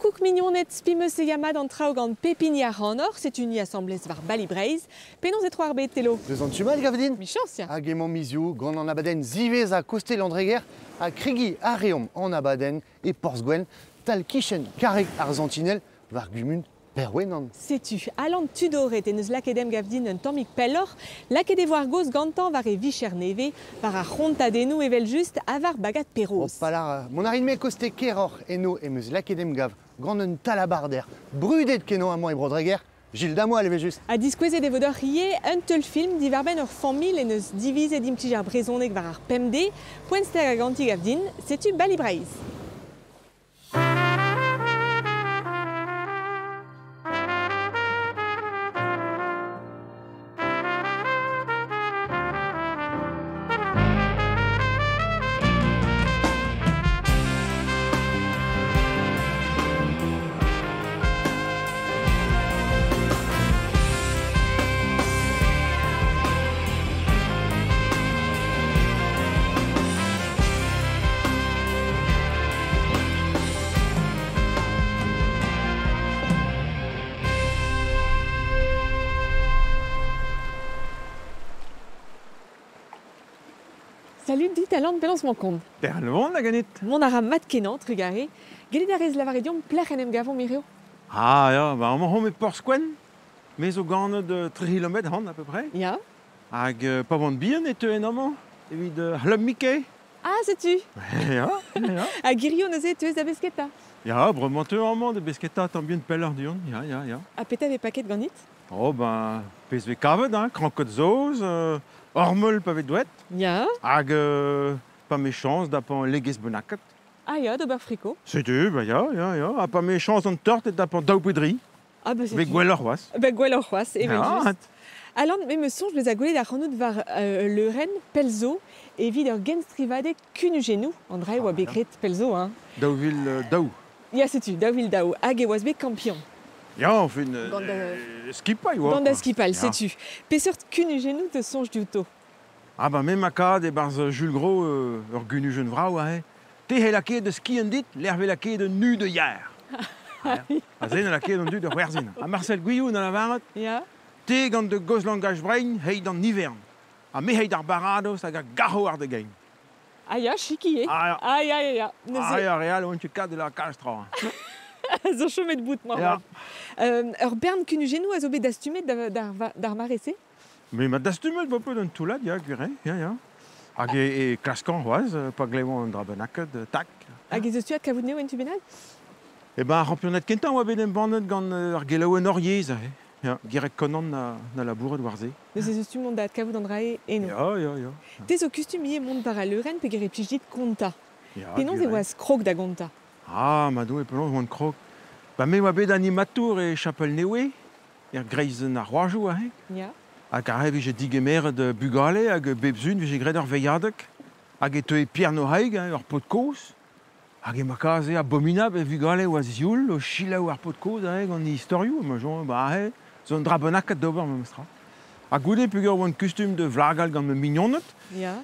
Koukouk mignoned, spimeus e yamad an traoù gant pep hini ac'hanoc'h, setu ni asambles war Bali Breizh. Penaos e tro ar bed, Telo? Deus an tu mat, gavedin? Michañs, ya. Hag emañ mizioù gant an abadenn ziwezhañ koste Landreger ha kregiñ a reomp an abadenn e Porzh-Gwenn, tal-kichen karreg ar Sentinel war gumun Perwenan. Setu, Alan Tudoret en deus lakaet emgav din un tammig pelloc'h. Lakaet e vo ar gaoz gantañ war e vicher nevez, war ar c'hontadennoù evel-just ha war bagad Perroz. Hopala, mont a rin-me koste Keroc'h eno em eus lakaet emgav gant un talabarder brudet kenañ amañ e Bro-Dreger, Gilles Damoal evel-just. Ha diskouezet e vo deoc'h ivez un teulfilm diwar-benn ur familh en deus divizet implij ar brezhoneg war ar pemdez. Poent stagañ ganti gav din, setu Bali Breizh. Salut dit Alan, penaos 'mañ kont? Perlevon da ganit. Mont a ra mat-kenañ, trugarez. Gellet a rez lavaret deomp pelec'h en em gavomp hiziv? Ah ya, ba amañ omp e Porzh-Gwenn. Me zo ganet 3 kilometr han à peu près. Ya. Hag pa oan bihan e teuen amañ evit C'hlub Mickey. Ah, setu! Ya, ya. Hag hiziv neuze e teuez da besketa? Ya, bremañ teu amañ da besketa tamm bihan pelloc'h du-hont, ya, ya, ya. Ha petra 'vez paket ganit? Oh ben, pezh 'vez kavet, hein, krankot saoz, ormeul pa vez douet. Ya. Hag pa 'mez chañs da pañ legez bennaket. Ah ya, d'ober friko. Setu, ba ya, ya, ya. Ha pa 'mez chañs an tort e tapañ daou pe dri. Ah bah setu. Vez gwelloc'h c'hoazh. Bah gwelloc'h c'hoazh, evel-just. Alan, me 'meus soñj bezañ gwelet ac'hanout war leurenn pell zo evit ur genstrivadeg kunujennoù. An dra e oa bet graet pell zo, hein. 2002. Ya, setu, 2002. Hag e oas bet kampion. Ya, enfin, skipailh oa. Gant da skipailh, setu. Peseurt kunujennoù te soñj diouto? Ah bah me ma kad e-barzh Jules Gros ur gunujenn vrav aze. Te he lakaet da skiant dit, lec'h 'vez lakaet un nu da yar. Aze 'na lakaet an dud da c'hoarzhin. Ha Marcel Gwilhou 'na lavaret, te gant da gozh langaj brein, heit d'an ivern. Ha me heit d'ar baradoz hag a garo war da gein. Ah ya, chiki eo. Ah ya. Ah ya, ya, ya. Neuze... Ah ya, re all oant ket kat da lakaat kalz tra. Zo chomet bout, moarvat. Ur bern kunujennoù a zo bet dastumet d'ar mare-se? Me 'ma dastumet bepred un toullad, ya, gwir eo, ya, ya. Hag e klaskan c'hoazh, pa glevan un dra bennaket, tak. Hag ez eus tu adkavout anezho en tu bennak? Eh ben, ar c'hampionad kentañ oa bet embannet gant ar gelaouenn Hor Yezh aze. Ya, Gireg Konan na labouret war se. Neuze ez eus tu mont da adkavout an dra-se eno? Ya, ya, ya. Te zo kustum ivez mont war al leurenn peogwir e plij dit kontañ. Ya, Penaos e oas krog da gontañ? Ah, ma Doue, penaos oan krog? Ba me oa bet animatour e Chapel-Newe, er greizenn ar C'hoajoù aze. Ya. Hag aze 'vije digemeret bugale hag bep sun 'vije graet ur veilhadeg. Hag e teue Pierre Nohaig, hein, ur paotr kozh. Hag emañ kaze abominabl e vugale oa sioul o selaou ar paotr kozh aze gant e istorioù. Ma soñj, ba aze zo un dra bennaket d'ober memestra. Ha goude peogwir oan kustum da vlagal gant ma mignoned, Ya.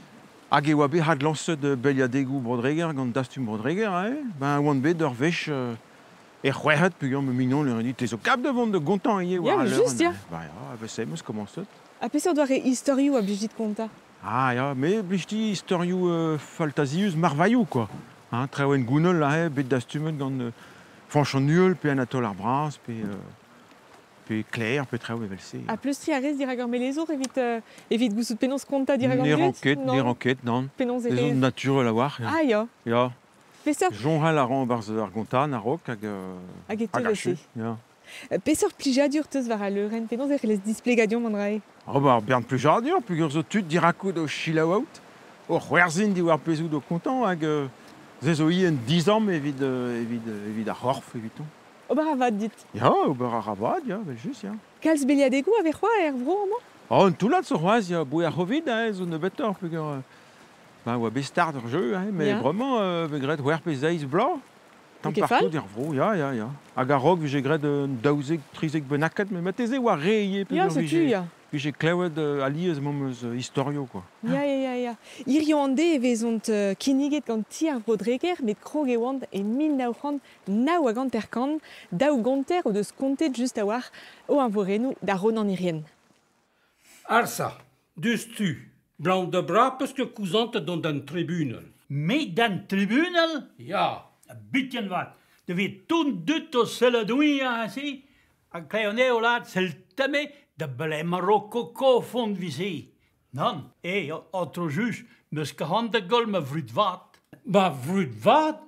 hag e oa bet adlañset beilhadegoù Bro-Dreger gant Dastum Bro-Dreger aze, ben oan bet ur wech e c'hwec'hed peogwir ma mignon leur dit te zo kap da vont da gontañ ivez war Ya, al just, leurenn. ya. Ba ya, evel-se 'm eus komañset. Ha peseurt doare istorioù a blij dit kontañ? Ah ya, me 'blij dit istorioù faltazius marvailhoù quoi. Hein, traoù hengounel aze, bet dastumet gant Fañch an Uhel pe Anatole ar Braz pe pe Claire pe traoù evel-se. Ha pleustriñ a rez dirak ur melezour evit evit gouzout penaos kontañ dirak an Ne ran dud? ket, ne Non. ran ket, nann. Penaos e Ez rez? on naturel a-walc'h, ya. Ah ya. Ya. Peseurt Soñjal a ran 'barzh ar gontan a-raok hag Hag e hag teu achu, se. ya. Peseurt plijadur 'teus war al leurenn? Penaos e c'hellez displegañ deomp an dra-se? Oh bah, ar bern plijadur, peogwir zo tud dirakout o selaou out, o c'hoarzhin diwar pezh out o kontañ hag se zo ivez un dizamm evit evit evit ar c'horf eviton. Ober a vat dit. Ya, ober a ra vat, ya, evel-just, ya. Kalz beliadegoù a vez c'hoazh er vro amañ? Oh, un toullad zo c'hoazh, ya, aboe ar C'hovid, hein, zo nebeutoc'h peogwir ben, oa bet start ar jeu, hein, mais Ya. bremañ 'vez graet c'hwec'h pe seizh bloaz. Tamm Ket fall? partout er vro, ya, ya, ya. Hag a-raok 'vije graet un 12, 13 bennaket, met marteze oa re ivez Ya, peogwir setu, vije, ya. vije klevet alies memes istorioù, quoi. Ya, ya, ya, ya. Hirio an de e vezont kinniget gant ti ar Vro-Dreger, met krog e oant e 1959, daou gonter o deus kontet just a-walc'h o eñvorennoù da Ronan Hirrien. Arsa, deus tu, blanc de bras peus ket kouzantet dont d'an tribunal. Me d'an tribunal? Ya. Bitien vat, da vez ton dut o sellet ouiñ aze, hag klev anezho lâret sell tame da blem ar rokoko font vise. Nann, e, aotrou juj, meus ket c'hoant da goll ma vrud vat. Ma vrud vat?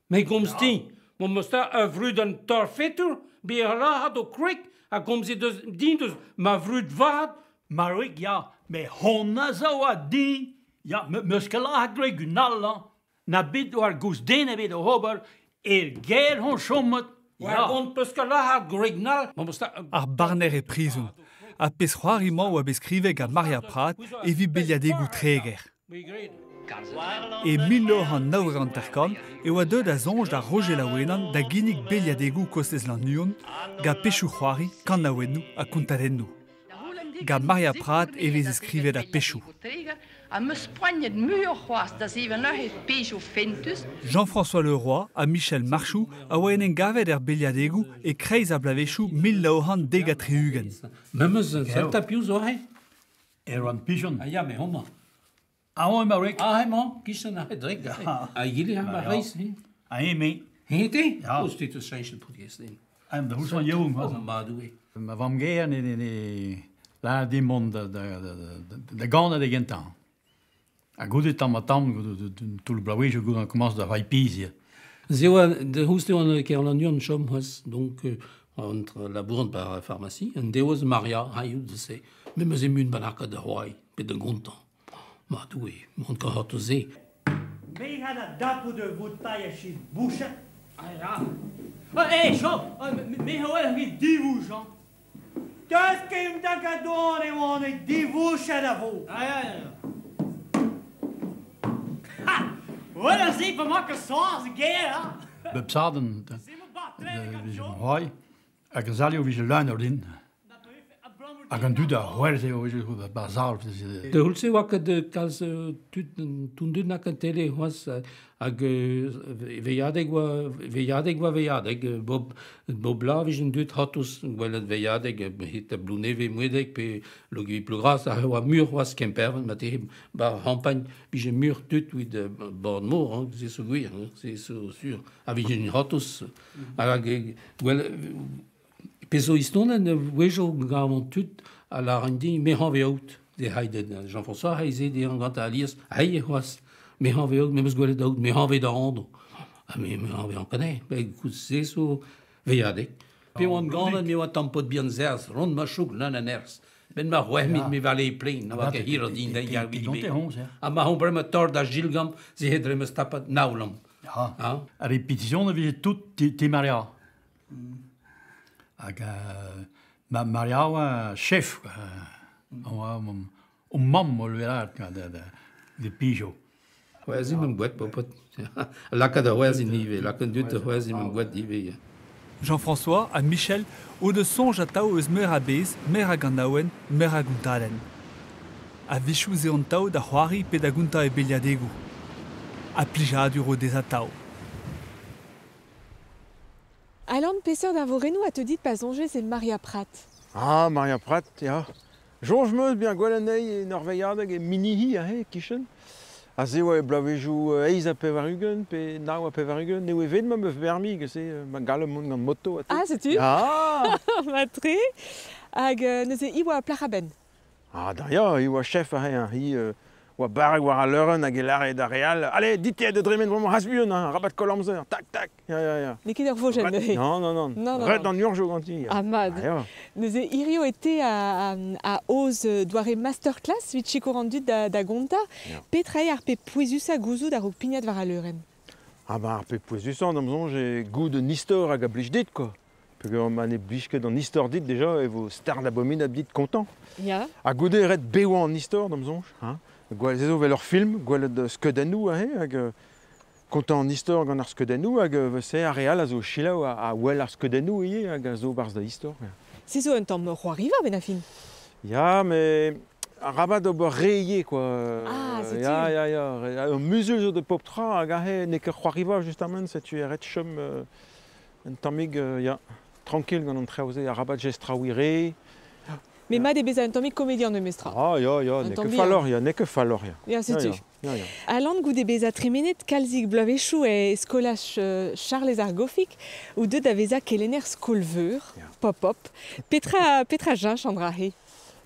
Me gomz din, ma meus ta ur vrud an torfetour, be a lâret o kwreg a gomze deus din deus ma vrud vat. Ma wreg, ya, met honnezh a oa din. Ya, meus ket lâret gwreg un all, hañ. Na bet war goust den ebet oc'h ober, er gêr on chomet. War gont peus ket lâret gwreg all. Ma meus ta... Ar barner e prizon. Ar pezh c'hoari-mañ oa bet skrivet gant Maria Prat evit beliadegoù Treger. E 1949 e oa deuet da soñj da Roger Laouenan da ginnig beliadegoù kostez Lannuon gant pechoù c'hoari, kanaouennoù ha kontadennoù. Gant Maria Prat e veze skrivet ar pechoù. Jean-François Leroy ha Michel Marchou a oa en em gavet er beliadegoù e-kreiz ar bloavezhioù 1970. Memes un piv zo aze? Erwan Pigeon. Ah ya, mais homañ. Ah ouais, ma wreg. Ah emañ, kichen aze drek. Ha egile ha ma reizh. Ha eñ me. Eñ te? Ya. O, steet eus cheñchet pout din. Ah, da c'houzont yaouank. Oh, ma Doue. Ma vamm-gaer ne ne lâret din mont da ganañ da gentañ. Ha goude tamm-ha-tamm, toull bloavezhioù goude komañs da reiñ pizh. Se oa, da c'houzout e oan Kerlannuon chom c'hoazh, donc entre labourant par pharmacie, un deoz Maria, haioù da se. Me 'meus emun bennak da c'hoari, pe da gontañ. Ma Doue, mont ket c'hortoz se. Me a da dapout ur voutailh a chip bouchet. Ah ya. Oh, eh, chom, me a wel evit divouch, hañ. Deus ket da gadon e oan e divouchet a vo. Ah ya, ya. Ha! Voilà se pa ket soaz ger, ha? Bep sadorn, vije c'hoari, hag ar salioù vije leun ordin. Hag an dud a c'hwerz eo vije ba sal. Da c'houlz-se oa ket kalz tud, tout dud na ket tele c'hoazh hag veilhadeg oa veilhadeg oa veilhadeg bob bob la vije an dud c'hortoz gwelet veilhadeg het Plounevez Moedeg pe Logivi Plougras a oa mur c'hoazh Kemper ma te bar c'hampagn vije mur tud evit bord mor hein, se zo gwir hein, se zo sur a vije c'hortoz hag gwell Pezh zo istonet wejo gant tud a lâran din me hañv out de haiden Jean-François haize dezhañ gant alies haie c'hoazh me hañv out me 'meus gwelet out me hañv da anv ha me me hañv an ben koulz se zo veilhadeg pe oan ganet me oa tamm paotr bihan serzh ront ma chouk leun a nerzh ben ma c'hwec'h me vale plein na oa ket hir din da yar ha ma hon bremañ tort da Gilgam se het dre meus tapet nav lamm. Ya. Ar répétition a vije tout ti Maria. Hag ma Maria oa chef, oa o mamm o lverat de Pijo. C'hwerzhin mam gwet, paotr. Lakaat ar c'hwerzhin ivez, lakaat an dud da c'hwerzhin mam gwet ivez. Jean-François ha Michel o deus soñj atav eus meur a bezh, meur a ganaouenn, meur a gontadenn. A-wechoù ez eont atav da c'hoari pe da gontañ e beliadegoù. Ha plijadur o dez atav. Alan, peseurt eñvorennoù a teu dit pa soñjez e Maria Prat? Ah, Maria Prat, ya. Soñj 'm eus bezañ gwelet anezhi en ur veilhadeg e Minihi aze, e-kichen. Aze e oa e bloavezhioù 88 pe 89. N'eo evet ma meus bermi se ma gallet mont gant moto. Ah, setu? Ah! Mat-tre. Hag neuze, hi oa plac'h a-benn? Ah, da ya, hi oa chef aze, hein. Hi oa barrek war al leurenn hag e lâre d'ar re all Allez, dit-te da dremen bremañ c'has buan, hein, rabat koll amzer, tak, tak. Ya, ya, ya. N'eo ket ur vojenn neuze. Non, non, non. Non, non, Ret an urjoù ganti. Ah, mat. Ah, ya. Neuze, hirio e te a aoz doare masterclass evit sikour an dud da gontañ. Ya. Petra eo ar pep pouezusañ gouzout a-raok pignat war al leurenn? Ah ben, ar pep pouezusañ, d'am soñj, eo goût un istor hag a blij dit, quoi. Peogwir ma ne blij ket an istor dit déjà e vo start abominabl dit kontañ. Ya. Ha goude ret bevañ an istor d'am soñj. Hein. Gwell se zo evel ur film, gwelet skeudennoù aze hag kontañ an istor gant ar skeudennoù hag se ar re all a zo selaou a wel ar skeudennoù ivez hag a zo barzh da istor. Se zo un tamm c'hoariva benn ar fin. Ya, mais Arabat ober re quoi. Ah, setu. Ya, ya, ya. Un muzul zo de pop tra hag ahe n'eo ket c'hoariva justement, setu ret chom un tammig, ya, tranquille gant an traoù-se, arabat jestraoui re. Mais mat eo bezañ un tammig komedian memestra. Ah, ya, ya, n'eo ket falloc'h, ya, n'eo ket falloc'h, ya. Ya, setu. Ya, ya. Alan goude bezañ tremenet kalzik bloavezhioù e skolaj Charlez ar Goffig ou deut da vezañ kelenner skol-veur, pop-pop. Petra, petra cheñch an dra-he?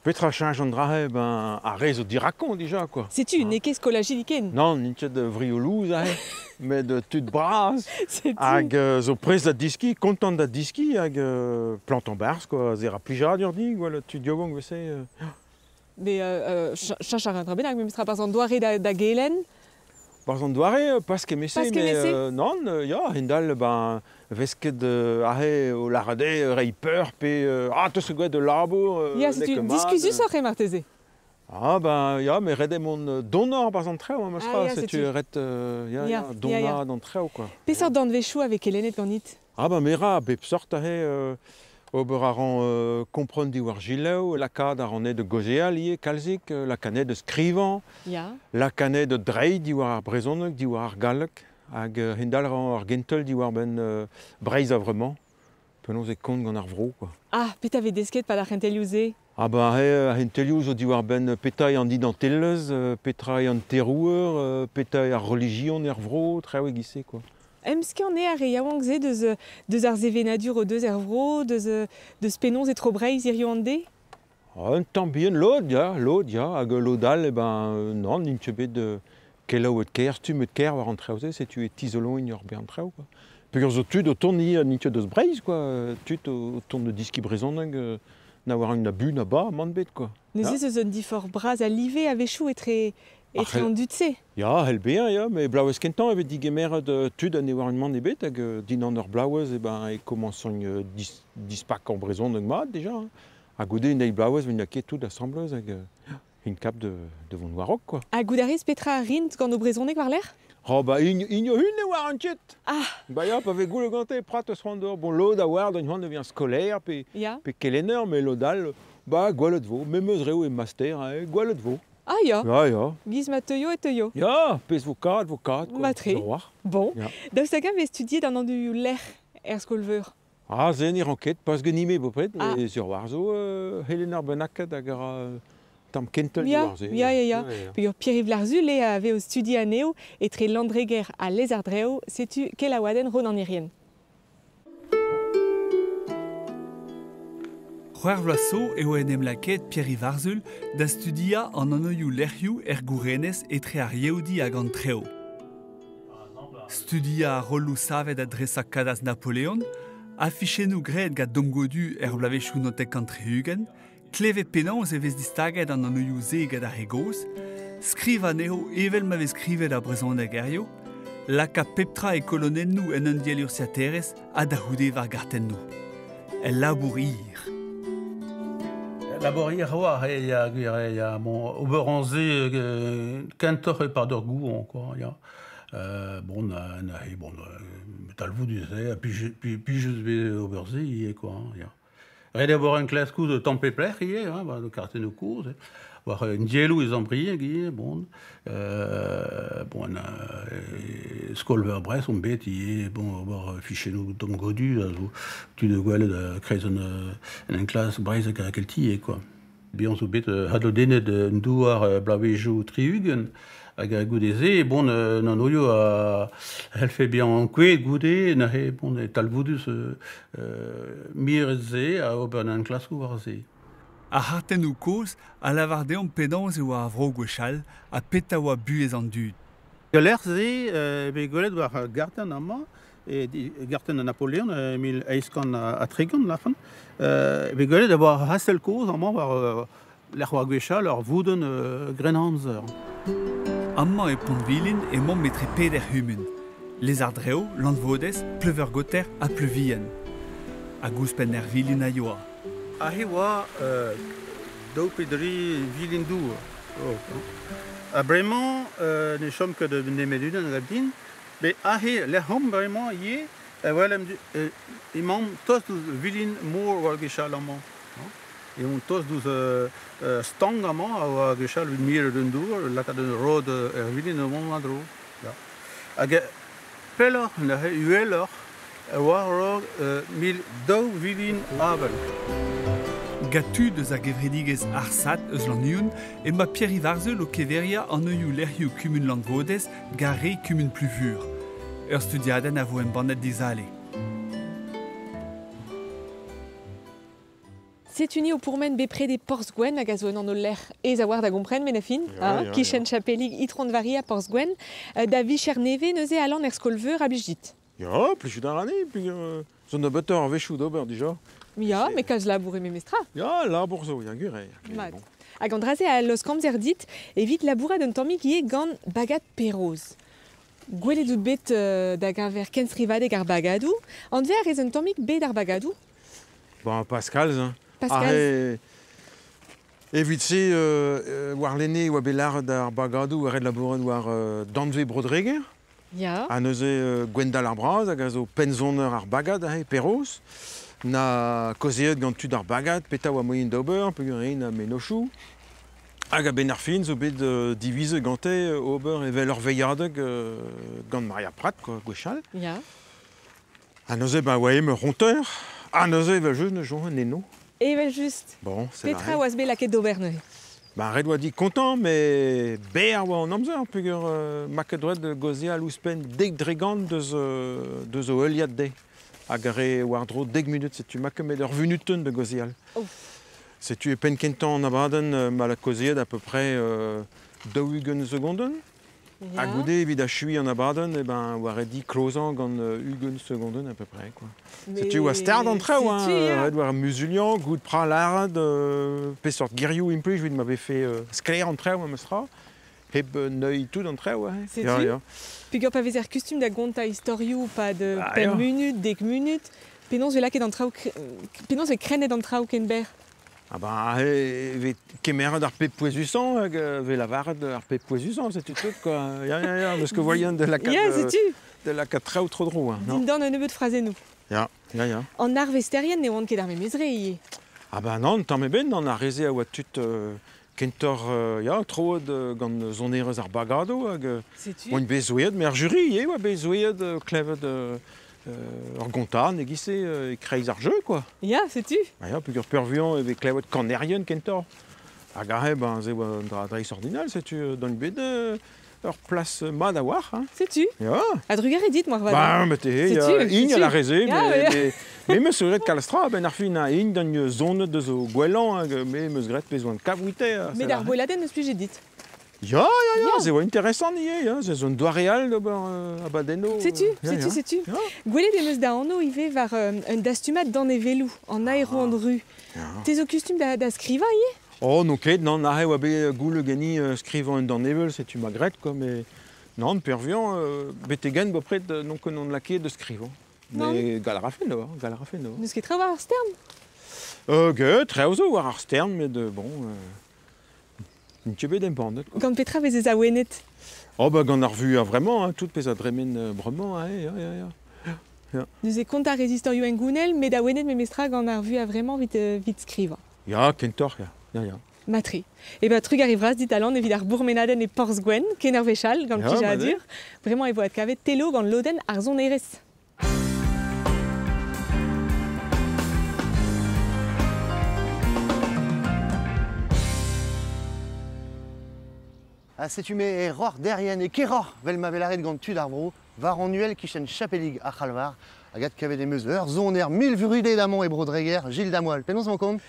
Petra cheñch an dra-he? Ben, ar re zo dirakon dija, quoi. Setu, n'eo ket skolajidi ken. Non, n'int ket vriolouz aze, met tud bras. Setu. Hag zo prest da diski, kontant da diski, hag plant an barzh, quoi. Ze ra plijadur din, gwell tud yaouank vese. Mais cheñch a ra un dra bennak, memestra barzh an doare da gelenn. Barzh an doare, pas kemese, Pas mais kemese. non, ya, hindal, ben, vez ket aze o larade, reiñ peur, pe ah, teus ket de labour, Ya, n'eo setu ket mat, diskuizhusoc'h eo marteze. Ah, ben, ya, mais ret eo mont donor barzh an traoù, hein, Ah, ya, setu setu. ret, ya, Ya, ya, ya, ya. donna d'an traoù, quoi. Peseurt danvezioù a vez kelennet ganit? Ah, ben, me ra, bep sort aze, ober a ran kompren diwar gilev, lakaat a ran de gaozeal ivez, kalzik, lakaat de skrivañ, Ya. lakaat de dreiñ diwar ar brezhoneg, diwar ar galleg, hag hindal ran ar gentel diwar benn Breizh a vremañ, penaos e kont gant ar vro, quoi. Ah, petra vez desket pa ar c'hentelioù-se? Ah ben, ar c'hentelioù zo diwar benn petra eo an identelezh, petra eo an terouer, petra eo ar relijion er vro, traoù e-giz-se, quoi. Emskiant eo ar re yaouank-se deus ar sevenadur o deus er vro, deus penaos e tro Breizh hiziv an deiz? Ah, un tamm bihan, lod, ya, lod, ya, hag lod all, eh ben, non, n'int ket bet kelaouet ker, stummet ker war an traoù-se, setu e tizoloiñ ur bern traoù, quoi. Peogwir zo tud o tont n'int ket deus Breizh, quoi, tud o tont de diski brezhoneg, na war un abu na ba, mann bet, quoi. Neuze Ya. eus un diforc'h bras a live a-wechoù etre Ah, an dud-se. Ya, hell bezañ, ya, met blaouez kentañ e vez digemeret tud ha ne war un mann ebet hag din an ur blaouez e ben e komañsont dispakañ brezhoneg mat déjà. Hein. Ha goude un eil blaouez vez ket tout asambles hag un kap de vont war-raok, quoi. Ha goude a rez petra a rint gant o brezhoneg war-lerc'h? Oh ba un un e war an ket. Ah. Ba ya, pa vez goullo gante, prat eus c'hoant d'or. Bon, lod a war d'un c'hoant devient scolaire pe, Ya. pe kelenner, mais lod all, ba gwellet vo, memeus reo e master, hein, gwellet vo. Ah ya. Ya, ya. Giz ma teuio e teuio. Ya, pezh vo kat, vo kat, quoi. Matre. Zo war. Bon. Ya. Daoust hag-eñ vez studiet an anduioù lec'h er skol-veur? Ah, se ne ran ket, pas genime bepred, Ah. mais sur war zo Helena Benaket hag a ra tamm kentel Ya, diwar se. ya, ya, ya. Ya, ya. Peogwir Pierre-Yves Larzul eo a vez o studi anezho etre Landreger ha Lezardrev, setu kelaouadenn Ronan Hirrien. C'hwec'h vloaz zo eo en em lakaet Pierre-Yves Arzul da studiañ an anvioù lec'hioù er gourenez etre ar Yeodi hag an Treo. Studiañ ar rolloù savet a dresañ kadastr Napoleon, affichennoù graet gant Dom Godu er bloavezhioù naontek an tri-ugent, klevet penaos e vez distaget an anvioù-se gant ar re gozh, skrivañ anezho evel ma vez skrivet ar brezhoneg hiziv, laka pep tra e kolonennoù en un diellurzhiataerezh ha da c'houde war gartennoù. El labour hir. Labour hir oa, e ya, gwir, e ya, bon, ober an se kentoc'h e par d'ur gouon, quoi, ya. Bon, na, na, e, bon, talvoudus, eh, puis je vais ober se ivez, quoi, hein, ya. Ret eo ober un klaskou de tamm pep lec'h ivez, hein, ba, de kartennoù kozh, eh. War un dielloù ez ambrieg ivez, bon. Bon, na, skol-veur Brest on bet ivez, bon, ober fichennoù Dom Godu, a zo tud de gwelet kreiz an enklas Breizh hag ar Keltieg, quoi. Bihan zo bet hadodennet un douar bloavezhioù tri-ugent, hag a goude se, bon, n'an oio a helfe bihan kouet goude, neuze, bon, e talvoudus miret se a ober an enklaskoù war se. Ar c'hartennoù kozh a lavar deomp penaos e oa ar vro gwechall ha petra oa buhez an dud. Galec'h se, bet gwelet war gartenn amañ, e gartenn Napoleon, 1830, lafan. Bet gwelet a oa ar c'hastell kozh amañ war lec'h war gwechall ar voudenn Grennamzer. Amañ e Pont-Vilin emaomp etre peder c'humun. Lezardrev, Lanvaodez, Pleuveur-Gaoter ha Pleuvihan. Hag ouzhpenn er vilin a yoa. Aze oa daou pe dri vilin dour. Oh, ha bremañ ne chom ket nemet unan hag din, met aze lec'h omp bremañ ivez, e welem emaomp tost ouzh vilin mor war gwechall amañ. E on tos douz stang amañ a oa gwechall evit miret un dour, lakaat un rod er vilin o mont a-dro. Ya. Hag pelloc'h, neuze, uheloc'h, e oa rog 1002 vilin avel. Gatud eus a gevredigezh ar sat eus Lannuon ema Pierre Ivarzeul o keveria an neuioù lec'hioù kumun Lanvodez gare kumun Pluvur. Ur studiadenn a vo embannet dizale. Setu o pourmen bepred e Porzh-Gwenn hag a zo un an o lec'h ez a war da gompren men a fin, kichen chapelig Itron Varia Porzh-Gwenn, da vicher neve neuze alan er skol-veur a blij dit. Ya, plij d'ar ane, puis zo nebeutoc'h ar wechoù d'ober dija. Ya, me kalz labour e memestra. Ya, labour zo, ya gwir eo. Mat. Bon. Hag an draze a los kamzer dit evit labourat un tammig ivez gant bagad Perroz. Gwelet out bet da geñver kenstrivadeg ar bagadoù, anvet a rez un tammig bet ar bagadoù? Bon, Pascal, hein. Pascal. Evit se war lene oa bet lâret ar bagadoù a ret labourat war Danve Brodreger. Ya. Ha neuze Gwendal ar Braz hag a zo pennzoner ar bagad aze, Perroz. Na kaozeet gant tud ar bagad, petra oa moaien d'ober, peogwir int a mennozhioù. Hag a-benn ar fin zo bet divizet gante ober evel ur veilhadeg gant Maria Prat, quoi, gwechall. Ya. Ha neuze, ba oa eo ur ronteur. Ha neuze, evel just, ne joñj eno. Evel just. Bon, c'est Petra oas bet lakaet d'ober neuze? Ba ret oa dit kontant, mais berr oa an amzer, peogwir ma ket droet gaozeal ouzhpenn 10% deus o heuliad dezhe. Hag ar re war-dro 10 munut, setu ma ket met ur vunutenn da gaozeal. Oh. Setu e penn kentañ an abadenn ma la kaozeet à peu près 40 segondenn. Ya. Ha goude evit achuiñ an abadenn, eh ben, oa ret dit klozañ gant 20 segondenn à peu près, quoi. Setu oa start an traoù, hein, ret war muzuliañ, goût pra lâret, peseurt gerioù implij evit ma vefe sklaer an traoù memes tra, hep neuiñ tout an traoù, hein. Setu. Ya, ya. Peogwir pa vezer kustum da gontañ istorioù pad Bah, pemp ya. munut, 10 munut, penaos vez lakaet an traoù, penaos vez krennet an traoù ken berr? Ah bah, evit kemeret ar pep pouezusañ hag vez lavaret ar pep pouezusañ, setu tout, quoi. Ya, ya, ya, n'eus ket voaien de lakaat, Ya, setu. de lakaat traoù tro-dro, hein, non. Dindan un nebeud frazennoù. Ya, ya, ya. An arvesterien ne oant ket ar memes re ivez. Ah bah non, tamm ebet, an ar re-se a oa tud kentoc'h ya, troet gant sonerezh ar bagadoù hag Setu. oant bet zoueet, mais ar jury ivez oa bet zoueet klevet ur gontan e-giz-se e-kreiz ar jeu, quoi. Ya, setu. Ah ya, peogwir peurvuiañ e vez klevet kanerien kentoc'h. Hag aze, ben, se oa un dra dreistordinal, setu d'an bet ur plas mat a-walc'h, hein. Setu. Ya. A drugarez dit, moarvat. Ba, met te, Setu, ya, int setu. a la reze, Ya, ouais. mais me seus ret kalz tra, ben ar fin, hein, int d'an zonet deus o gwellañ, hag me meus graet pezh oan kavouite. Met ar boeladenn eus plijet dit. Ya, ya, ya, Ya. se oa interesant ivez, ya, se zo un doare all d'ober abadennoù. Setu, Ya, setu, ya. setu. Ya. Gwelet em eus da anv ivez war un dastumad danevelloù, an aero an ru. Ya. Te zo kustum da skrivañ ivez? Oh, non ket, non, aze oa bet goul gani skrivañ un danevel, setu ma graet, quoi, mais non, peurvuiañ, betegen bepred non ket non lakaet da skrivañ. Non. Mais gall a rafen d'ober, gall a rafen d'ober. N'eus ket tra war ar stern? Get, traoù zo war ar stern, met bon... Un ket bet embannet, quoi. Gant petra vez ez awenet? Oh, bah, gant ar vu, vraiment, hein, tout pezh a dremen bremañ, hein, ya, ya, ya. Ya. Neuze kont ar rezistorioù engounel, met awenet memestra gant ar vu a vraiment vit skrivañ. Ya, kentoc'h, ya. Ya, ya. Matri. E ben, trugarez vras dit alan evit ar bourmenadenn e Porzh-Gwenn, ken ar wechall, gant Ya, plijadur. Bremañ e vo adkavet telo gant lodenn ar sonerezh. Ha setu me e roc'h derien e keroc'h vel ma velaret gant tud ar vro, war an uhel kichen chapelig ar c'halvar, hag adkavet em eus ur soner mil vurudet amañ e Bro-Dreger, Gilles Damoal. Penaos emañ kont?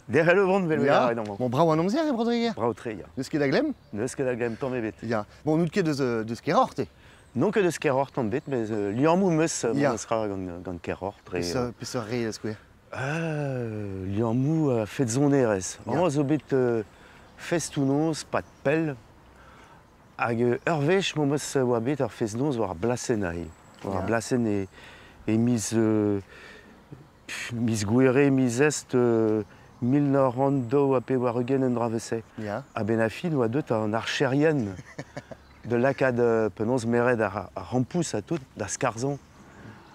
Derc'hel e vont vel Ya. velaret amañ. Bon, brav an amzer e Bro-Dreger. Brav tre, ya. N'eus ket da glemm? N'eus ket da glemm tamm ebet. Ya. Bon, n'out ket deus keroc'h, te? Non ket deus keroc'h tamm ebet, mais liammoù meus Ya. meus ra gant keroc'h. Dre, Peseurt re, skouer? Liammoù fet sonerezh. Ya. Amañ zo bet festoù-noz, pad pell. Hag ur wech m'o meus oa bet ar fest-noz war ar blasenn aze. War ar Ya. blasenn e miz gouere, miz est 1982 en dra vese. Ya. A ben a fin oa deut an archerien de lakad penaos meret ar rampous a tout, da skarzan.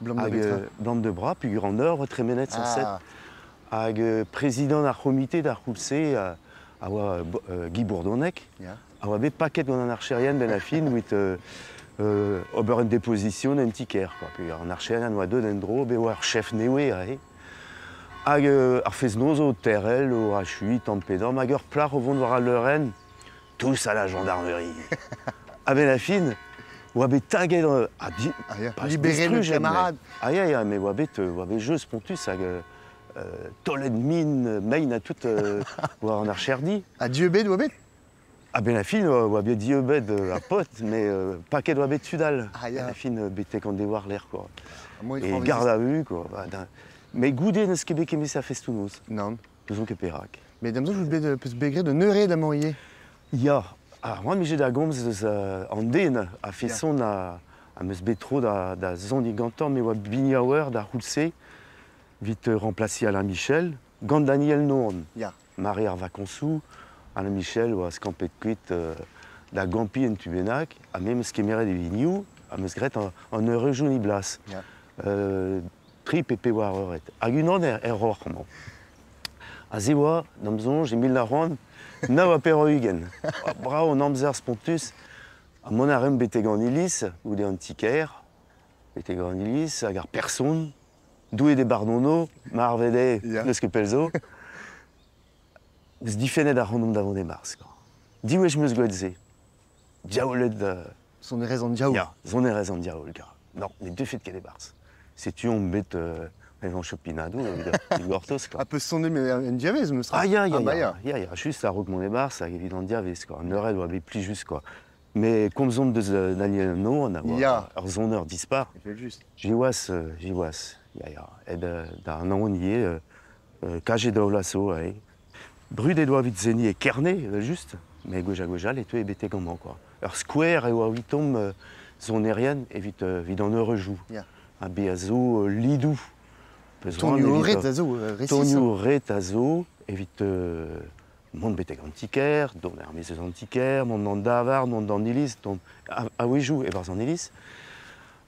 Blam de Hag, betra. blam de bra, pugur an ur, tremenet Ah. sans set. Hag prezidant ar c'homite d'ar c'houlz-se a oa Guy Bourdonnec, a oa bet paket gant an archerien ben a fin wit ober un déposition en tiker, quoi. Puis an archerien oa deut en dro, be oa ar chef newe ahe. Hag ar fez-noz o terrel, o achui, tampedam, hag ur plac'h o vont war al leurenn, tous à la gendarmerie. A ben a fin, oa bet taget a di, Ah, ya. pas Libérer le distrujet, camarade. mais- Ah ya, ya, mais oa bet jeu spontus hag tolet min, mein a tout war an archerdi. A dieu bet oa bet? A ben a fin, oa bet dieu bet a pot, mais paket oa bet tudal. Ah, ya. A fin betek an devoir l'air, quoi. Ah, moi, il Et prend garde à vue, quoi. Bah, mais goude n'eus ket bet kemet a festounoz. Non. N'eus ket perak. Mais damzo, je bet peus begre de neure da manrier. Ya, ar oan mije da gomz eus an den a feson a meus bet tro da zon digantañ, me oa biniaouer da c'houlz-se, vit remplacer Alain Michel, gant Daniel Noan. Ya. Marie ar vakañsoù, Alain Michel oa skampet kuit da gampi en tubenak, ha me meus kemeret e vinioù, ha meus graet an eureujoù ni blas. Ya. Tri pepe war euret. Hag unan er roc'h, mañ. A ze oa, d'am soñj, e mil nav c'hant, nav ha pevar ugent. Ah, bravo, an amzer spontus. Ha mont a reomp betek an iliz, goude an ti-kêr, betek an iliz, hag ar person, douet e bardono, marvet eo, Ya. n'eus ket pell zo. Eus difennet ar c'hant da vont e Mars, quoi. Diwech meus gwelet se. Diaoulet da... Son erez an diaoul. Ya, son erez an diaoul, gar. Non, ne defet ket e Mars. Setu on bet evan chopinadou, gortoz, quoi. A peus sonnet mais en diavez, me sera. Ah, ya, ya, Ah, bah, ya, ya, ya, juste a-raok mont e Mars, hag evit an diavez, quoi. An eured oa bet pli just, quoi. Mais komzomp deus Daniel Noan, a oa Ya. ur zoneur dispar. Evel just. Jiwaz, jiwaz, ya, ya. Ed da an aon ivez, kajet daou laso, ae. Brudet oa evit zeni e Kerne, evel just, mais gwech ha gwech all e teue betek amañ, quoi. Ur skouer e oa evitomp sonerien evit evit an eureujoù. Ya. Ha be a zo lidou. Peus Tonioù oan evit, ret a zo, resis. Tonioù ret a zo evit mont betek an tiker, dont ar mez eus an tiker, mont d'an davar, mont d'an iliz, dont a wejou e barz an iliz.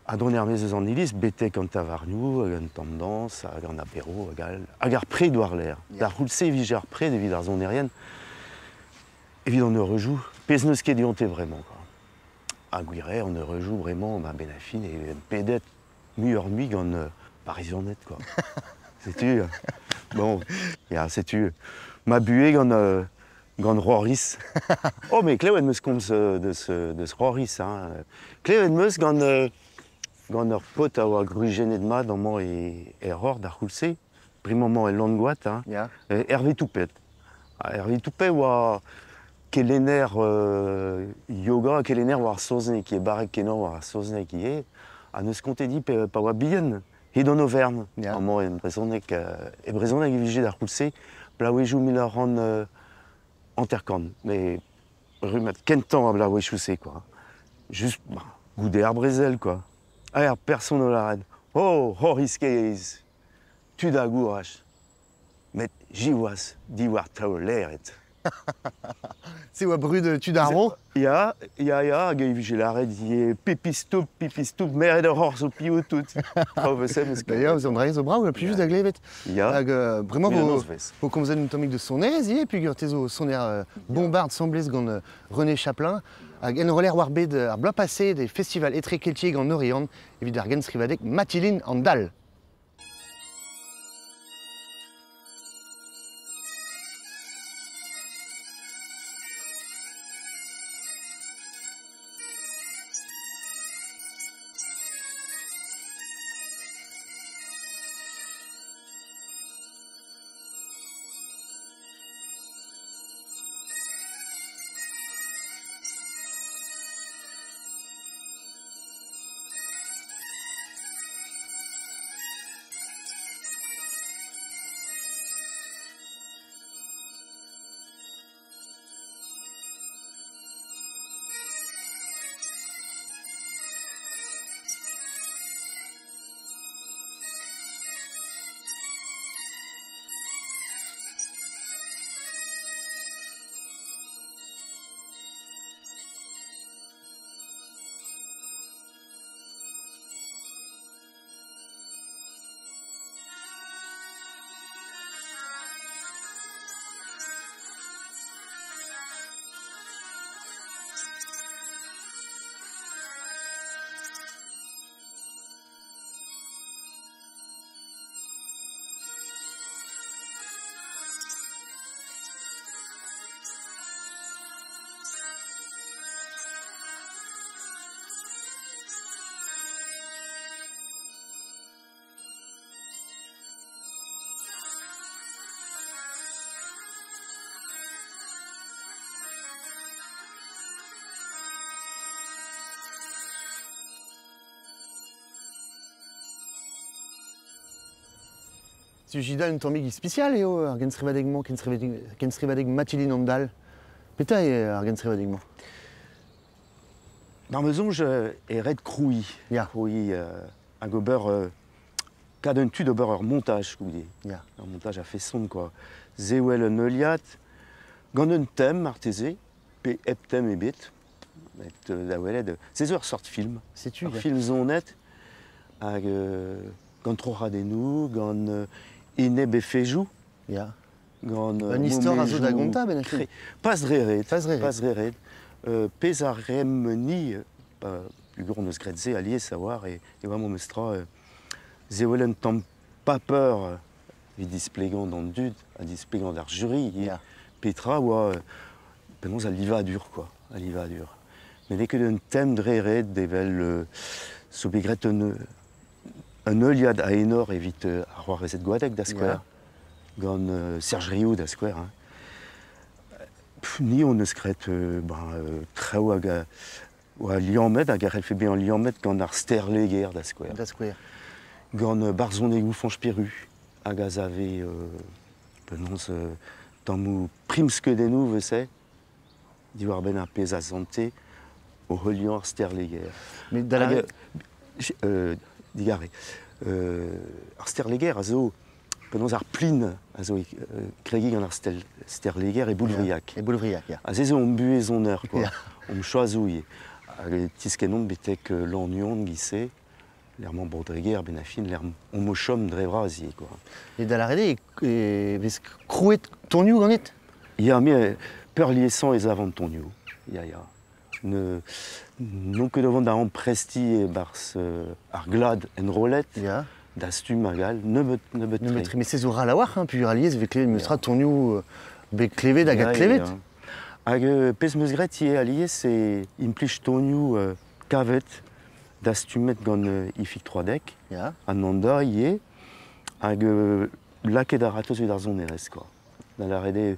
Ha dont ar mez eus an iliz, betek an tavarnioù, hag an tamm dañs, hag an apéro, hag all, hag ar pred war l'air. Ya. D'ar c'houlz-se evit ar pred evit ar sonerien, evit an eureujoù, pezh n'eus ket dionte vraiment, quoi. Ha gwir eo, an eureujoù vraiment, ba, ben a fin, e pedet muioc'h mui gant Parisianed, quoi. Setu, bon, ya, setu, ma buhe gant Roris. Oh, mais klevet meus komz deus Roris, hein. Klevet meus gant ur pot a oa grujennet mat amañ e ror d'ar c'houlz-se, primamañ e Langoat, hein. Ya. Hervé Toupet. Ah, Hervé Toupet oa kelenner yoga, kelenner war ar saozneg, e barrek kenañ war ar saozneg ivez, ha neus kontet di pa oa bihan, hed an Auvergne. Ya. Amañ e brezhoneg e brezhoneg e vije d'ar c'houlz-se, blaouezhioù mil nav c'hant hanter-kant, mais rummad kentañ a blaouezhioù-se, quoi. Just, bah, goude ar brezel, quoi. Ah, ar person o lâret. Oh, Horis Keiz, tud a gouraj. Met jiwaz diwar taol leret. Se oa brud tud ar vro? Ya, ya, ya, hag e vije lâret ivez pepistoup, pepistoup, meret ur hor zo pio tout. Traoù vese, meus ket. D'ailleurs, an dra zo brav, pli just da glevet. Ya. Hag bremañ Mil vo an nozvezh. vo komzet un tammig de sonerezh ivez, peogwir te zo soner bombarde semblez gant René Chaplin. Hag enroller war bet ar bloaz passé des festivals etrekeltiek gant Oriant evit ar genstrivadeg Matilin an Dal. Tu jida un tammig spesial eo ar genstrivadeg-mañ, kenstrivadeg Mathilde an Dal. Petra eo ar genstrivadeg-mañ? D'ar meuzonj e red kroui. Ya. Kroui hag ober kad un tu d'ober ur montaj, goude. Ya. Ur montaj a feson, quoi. Zewel un heuliad, gant un tem, arteze, pe hep tem ebet, met da welet, se zo ur sort film. Setu, Ur film zonet, hag gant troradennoù, gant eneb efejoù. Ya. Gant Un istor a zo da gontañ, ben a Pas dre ret. Pas dre ret. Pas dre ret. Pezh ar rem ni, pugur on eus graet se alies a war, e oa memes tra, zewel un tamm pa peur evit displegañ d'an dud, ha displegañ d'ar jury. Ya. Petra oa, penaos al livadur, quoi, al livadur. Met n'eo ket un tem dre ret evel zo bet graet un heuliad a enor evit ar c'hoarezed Goadeg da skouer. Ya. Gant Serge Riou da skouer. Hein. Pff, ni on eus graet traoù hag oa liammet, hag a c'hellfe bezañ liammet gant ar Sterleger da skouer. Da skouer. Gant barzhonegoù Fañch Peru hag a zave penaos tammoù primskeudennoù vese diwar-benn ar pezh a sante o heuliañ ar Sterleger. Met da la Hag, digare. Ar Sterleger a zo penaos ar plin a zo kregi gant ar Sterleger e Boulvriag. E Boulvriag, ya. Ha se zo on buhezonner, quoi. Ya. On choazouie. Hag tiskennomp betek Lannuon gise, l'ermañ Bordreger, ben a fin, l'erm on mo chom dre vras ivez, quoi. E da lâret eo e vez krouet tonioù ganit? Ya, me peurliesañ ez avant tonioù. Ya, ya. Ne, non ket o vont da ampresti e barzh ar glad enrollet, Ya. da stumm hag all, nebeut, nebeut Nebeut tre. tre. Met se zo ral a-walc'h, hein, pugur alies vez klevet meus Ya. tra tonioù bet klevet hag Ya, adklevet. ya. Hag pezh meus graet ivez alies e implij tonioù kavet da stummet gant Ifig Troadec, Ya. an anda ivez, hag lakaet ar ratoz evit ar sonerezh, quoi. Da lâret eo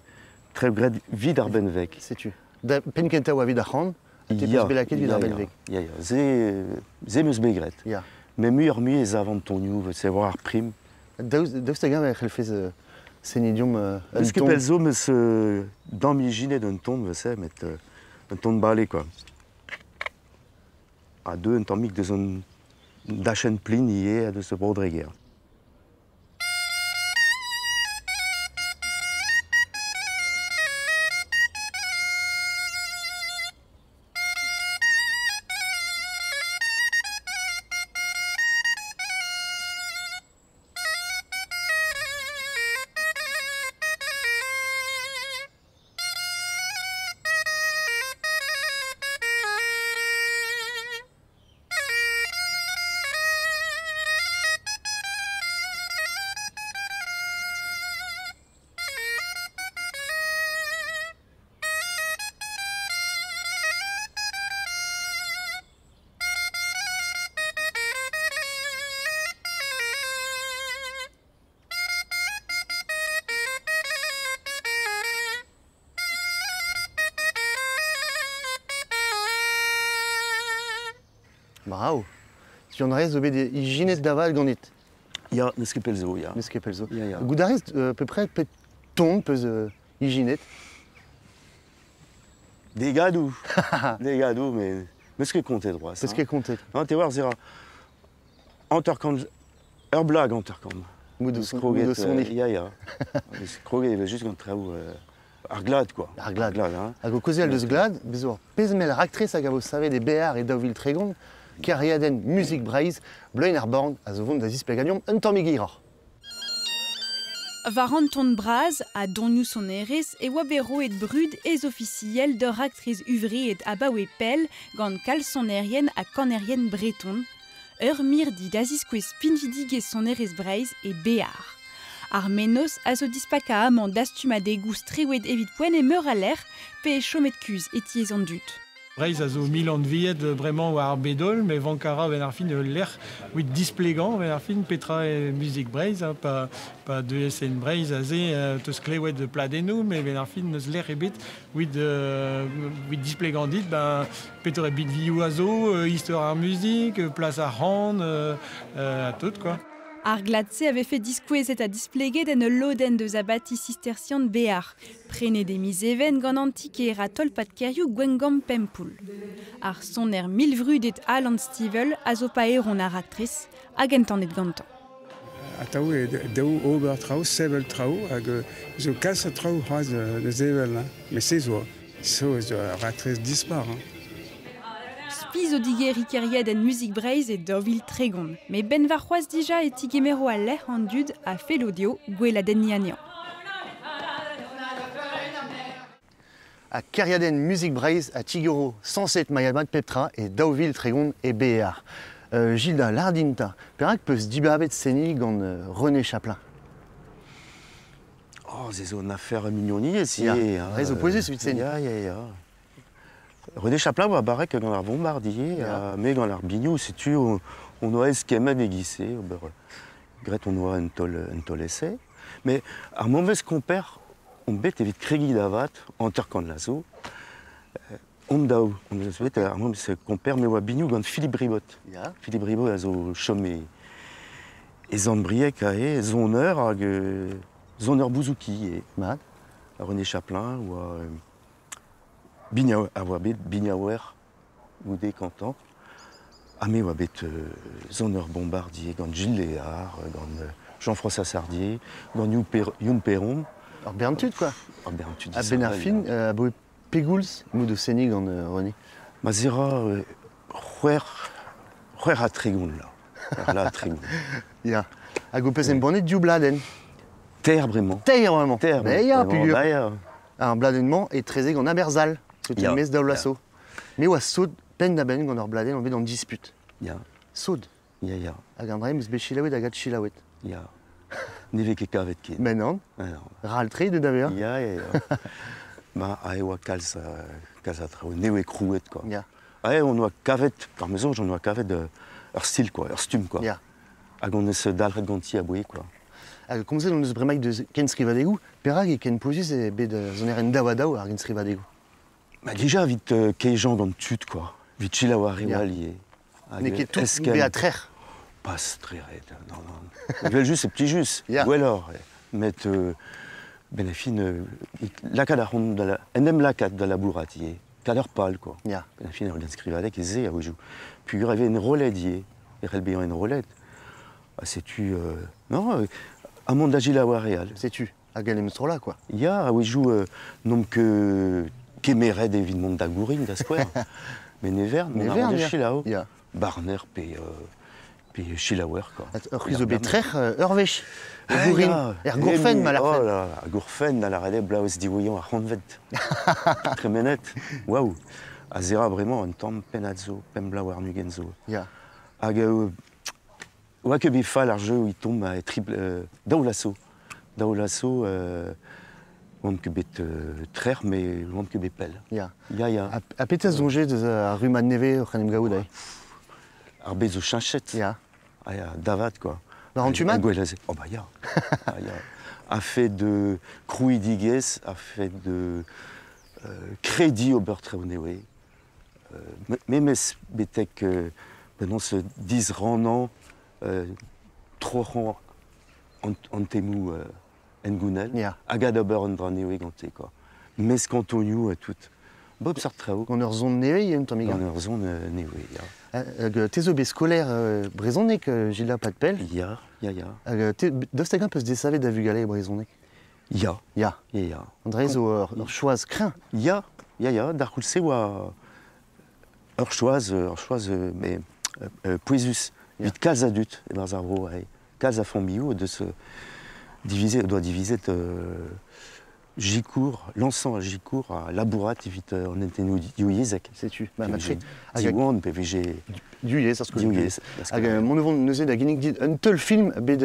tre graet vid ar benveg. Setu. Da penn kentañ oa evit ar c'han, ha te peus bet lakaet evit ar benveg. Ya, ya. Se meus bet graet. Ya. Mais muioc'h mui ez avant tonioù, se war ar prim. Daoust hag-eñ e c'hellfez senidiom un Eus ket ton. pell zo meus dam ijinet un ton, vese, met un ton bale, quoi. A deux un tammig deus an dachenn plin ivez ha deus ar Bordreger. Bravo. Tu en rez zo bet ijinet daval ganit. Ya, n'eus ket pell zo, ya. N'eus ket pell zo. Ya, ya. Goût a rez peu près pet ton peus ijinet. Des gadou. Des gadou, mais meus ket kontet droaz. Peus ket kontet. Non, te war zera hanter-kant, ur blag hanter-kant. Mout o Eus son, kroget, mout o soniñ. ya, ya. Eus kroget evel just gant traoù ar glad, quoi. Ar glad. Ar glad, hein. Hag o kaozeal deus glad, bez zo ur pezh-mell raktres hag a vo savet e Bear e 2030, kariadenn Musique Breizh, bleun ar born a zo vont da zispleganiom un tammig hiroc'h. War an ton braz a donioù sonerezh e oa bet roet brud ez ofisiel d'ur raktres uvreet abaoe pell gant kalz sonerien ha kanerien breton, ur mirdi da ziskouez pinvidigezh sonerezh Breizh e Bear. Ar mennozh a zo dispakañ amañ dastumadegoù strewet evit poent e meur a lec'h pe e chomet kuzh e tiez an dud. Breizh a zo mil anviet bremañ war ar bedol, met vankara ben ar fin lec'h wit displegañ ben ar fin petra e muzik Breizh, hein, pa deuez en Breizh a ze teus klewet pladennoù, met ben ar fin neus lec'h ebet wit displegañ dit, ben petore binvioù a zo, istor ar muzik, plas ar c'han, a tout, quoi. Ar glad-se a vefe diskouezet ha displeget en ul lodenn deus abati sistersian Bear. Prenet e miz Even gant an ti-kêr ha tolpad kêrioù Gwengamp Pempoull. Ar soner milvrudet Alan Stivell a zo paeron ar raktres hag entanet gantañ. Atav eo dav ober traoù, sevel traoù hag zo kalz a traoù c'hoazh da sevel. Met se zo zo ur raktres dispar. Spi zo digeriñ kêriadenn Muzik Breizh e 2030. Met 'benn warc'hoazh dija e tigemero al lec'h an dud a fello dezho gweladenniñ anezhañ. Ha kêriadenn Muzik Breizh a tigoro sañset mailhat pep tra e 2030 e Bear. Gilda Lardinta, perak peus dibabet seniñ gant René Chaplin? Oh, se zo un afer mignoniezh ivez. Ya, re zo pouezus evit seniñ. Ya, ya, ya. René Chaplin oa barrek gant ar vombard ivez, ha me gant ar biniou, setu on oa eskemmet e-giz-se, ober graet on oa un taol ese. Mais ar mammvez komper on bet evit kregiñ da vat hanter-kant vloaz zo. On daou, on eus bet ar mammvez komper me oa biniou gant Philippe Ribot. Ya. Philippe Ribot a zo chom e Sant-Brieg aze, soner hag soner bouzouki eo. Mat. René Chaplin oa Biniou, a oa bet biniaouer goude kantañ. Ha me oa bet soner Bombardier gant Gilles Léard, gant Jean-François Sardier, gant Youn Perron. Ur bern tud, quoi. Ur bern tud. A-benn ar fin, aboe pegoulz emout o seniñ gant René? Ma zera 36 là. Là, 30. Ya. Hag ho peus embannet div bladenn? Teir bremañ. Teir bremañ. Teir Ben ya, bremañ. pugur. Ba ya. Ar bladenn-mañ etrezek an Aberzhal, setu Ya. mes daou laso. Me oa sot penn-da-benn gant ur bladenn anvet an Disput. Ya. Sot. Ya, ya. Hag an dra em eus bet selaouet hag adchilaouet. Ya. Ne vez ket kavet ken. Mais non. Ah, non. Ral-tre de da vezañ. Ya, ya, ya. Ma, ae oa kalz, kalz a traoù, newe krouet, quoi. Ya. Ae, on oa kavet, par maison, j'en oa kavet ur stil, quoi, ur stumm, quoi. Ya. Hag on eus dalc'het ganti aboe, quoi. Hag komzet hon eus bremaik deus kenstrivadegoù. Perak e ken pouezus eo bet sonerien daou-ha-daou ar genstrivadegoù? Ma dija evit kejañ gant tud, quoi. Evit selaou ar re Ya. all ivez. Hag, N'eo ket tout eskemm. bezañ trec'h. Pas très ret, non, non. Evel-just, c'est petit juste, Ya. gwelloc'h. Met ben a fin, lakaat ar c'hont da la, en em lakaat da labourat ivez. Kad ur pal, quoi. Ya. Ben a fin, ur genstrivadeg e se a-wezhioù. Pugur e vez enrollet ivez. E c'hell bezañ enrollet. Ha setu, non, amañ da selaou ar re all. Setu, hag en em strollañ, quoi. Ya, a-wezhioù, n'omp ket kemeret evit mont da gourin, da skouer. Met ne vern, Ne mont a vern, ran da ya. selaou. Ya. Barner pe, pe selaouer, quoi. Ur c'hwi zo bet trec'h ur wech. Ah, Gourin, ya. er gourfenn, ma Oh larfen. là là, gourfenn, a lâret eo blaouez diwezhañ ar c'hantved. Tremenet, waouh. A zera bremañ un tamm pennad zo, pemp bloaz warn-ugent zo. Ya. Hag oa ket bet fall ar jeu e tomb a tripl daou laso. Daou laso, oamp ket bet trec'h, met oamp ket bet pell. Ya. Ya, ya. Ha petra soñjet deus ar rummad nevez oc'h en em gaout aze? Ar bez zo cheñchet. Ya. Ah ya, davat, quoi. War an tu mat? Gwell aze. Oh bah ya. Ah, ya. A fait de krouidigezh, a fait de krediñ ober traoù nevez. Memes betek penaos disrannañ troc'hañ an temoù engounel Ya. hag adober an dra nevez gante, quoi. Mes kantonioù ha tout. Bob seurt traoù. Gant ur zon nevez eo un tammig. Gant ur zon nevez, ya. Hag te zo bet skolaer brezhoneg, Gilda Padpel. Ya, ya, ya. Hag te, daoust hag-eñ peus desavet da vugale e brezhoneg? Ya. Ya. Ya, ya. An dra zo ur choaz kreñv. Ya, ya, ya, d'ar c'houlz-se oa ur choaz, mais pouezus. Ya. Evit kalz a dud e-barzh ar vro, ae. Kalz a familhoù deus diviser, doa divizet Gikour, lañsañ a Gikour a labourat evit an hentennoù divyezhek. Setu, ma Pe matche. vije Diwan, pe vije Divyezh, ar skol. Divyezh. ar skol. Hag mont vont neuze da ginnig dit un teul film bet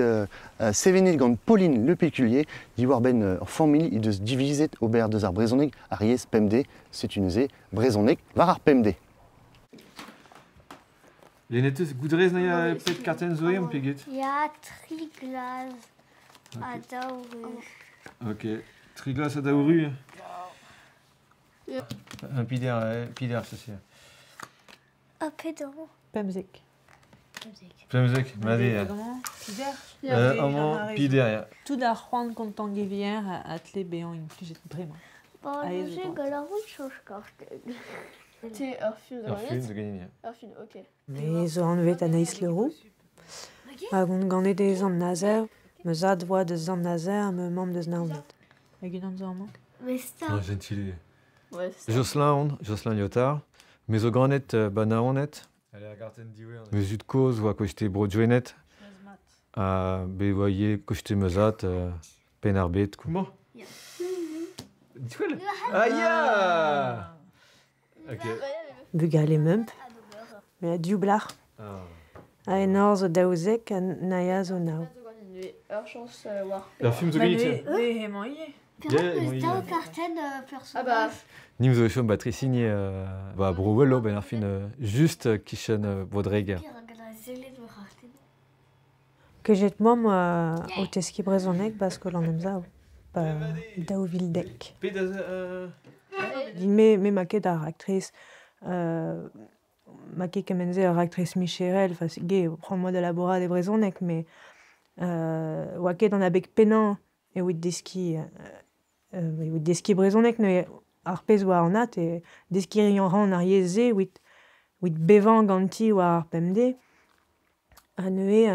sevenet gant Pauline Le Péculier diwar-benn ur familh he deus divizet ober deus ar brezhoneg ar yezh pemdez. Setu neuze brezhoneg war ar pemdez. Lenetez, goudrez na pet kartenn zo eo, peget? Ya, tri glaz a daou ru. Ok, tri glaz a daou ru. Ya. Un pider, pider, ceci. A pedan. Pemzek. Pemzek, mat eo. Pider? Amañ, pider, ya. Tout ar c'hoant kontant gevier a tle bezañ implijet bremañ. Bon, je gant ar rout choñj kartenn. Te ur film Ur film zo ganin, ya. Ur film, ok. Me zo anvet Anaïs Leroux. Hag on ganet e Sant-Nazer. Me zad oa deus Sant-Nazer, me mamm deus Naoned. Hag unan zo amañ? Mesta. Non, gentil. Ouais, c'est ça. Jocelyn on, Jocelyn Lyotard. Me zo ganet ba Naoned. Me zud kozh oa koste bro Gwened. Ha bet oa ivez koste me zad Penn-ar-Bed. Quoi. Ah ya! Ok. Bugale meump. Me a div blac'h. A enor zo daouzek ha Naya zo nav. Ur chañs war. Ur film zo ganit. Ne emañ ivez. Perak eus daou kartenn personnaj? Nim zo chom ba Tresigne ba bro Wello ben ar fin just kichen Bodreger. Kejet mamm o teskiñ brezhoneg ba skol an Emsav, ba daou vil dek. Me ma ket ar aktriz, ma ket kement-se ar aktriz micherel, enfin, ge, prend-moi da labourat e brezhoneg, mais oa ket an abeg pennañ evit deskiñ brezhoneg, neuze ar pezh oa an at, e deskiñ ran ar yezh-se evit bevañ ganti war ar pemdez. Ha neuze,